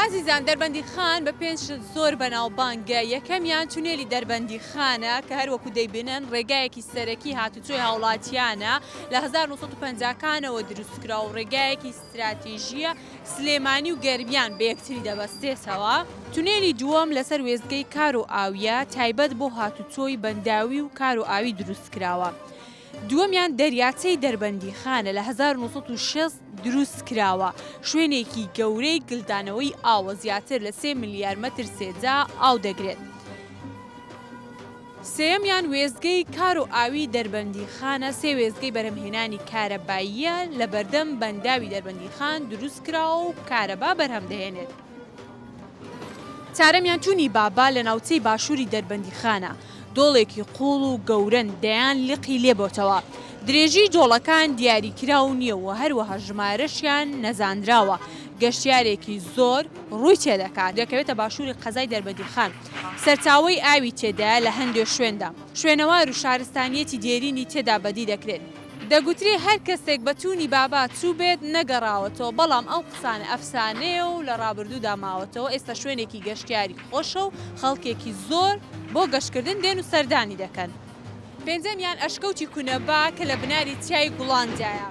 ئازیزان دەربەندیخان بە پێنج شت زۆر بەناوبانگە، یەکەمیان تونێلی دەربەندیخانە کە هەروەکو دەیبینن ڕێگایەکی سەرەکی هاتوچۆی هاوڵاتیانە لە 1950 کانەوە دروستکرا و ڕێگایەکی ستراتیژییە سلێمانی و گەرمیان بەیەکتری دەبەستێتەوە. تونێلی دووەم لەسەر وێستگەی کارۆ ئاوییە تایبەت بۆ هاتوچۆی بەنداوی و کارۆ ئاوی دروستکراوە. دووەمیان دەریاچەی دەربەندیخانە لە 1960 دروست کراوە، شوێنێکی گەورەی گلدانەوەی ئاوە زیاتر لە سێ ملیار مەتر سێجا ئاو دەگرێت. سێیەمیان وێستگەی کار و ئاوی دەربەندیخانە، سێ وێستگەی بەرهەمهێنانی کارەباییە لە بەردەم بەنداوی دەربەندیخان دروست کراوە و کارەبا بەرهەم دەهێنێت. چارەمیان تونی بابا لە ناوچەی باشووری دەربەندیخانە، دۆڵێکی قووڵ و گەورەن دەیان لقی لێ بۆتەوە. درێژیی دۆڵەکان دیاریکراو نییە و هەروەها ژمارەشیان نەزانراوە. گەشتیارێکی زۆر ڕووی تێدەکات. دەکەوێتە باشووری قەزای دەربەندیخان. سەرچاوەی ئاوی تێدایە لە هەندێ شوێندا. شوێنەوار و شارستانییەتی دێرینی تێدا بەدی دەکرێت. دەگوترێ هەر کەسێک بە توونی بابا چووبێت نەگەڕاوەتەوە، بەڵام ئەو قسانە ئەفسانەیە و لە ڕابردوودا ماوەتەوە، ئێستا شوێنێکی گەشتیاری خۆشە و خەڵکێکی زۆر بۆ گەشتکردن دێن و سەردانی دەکەن. پێنجەمیان ئەشکەوتی کونەبا کە لە بناری چیای گوڵاندایە.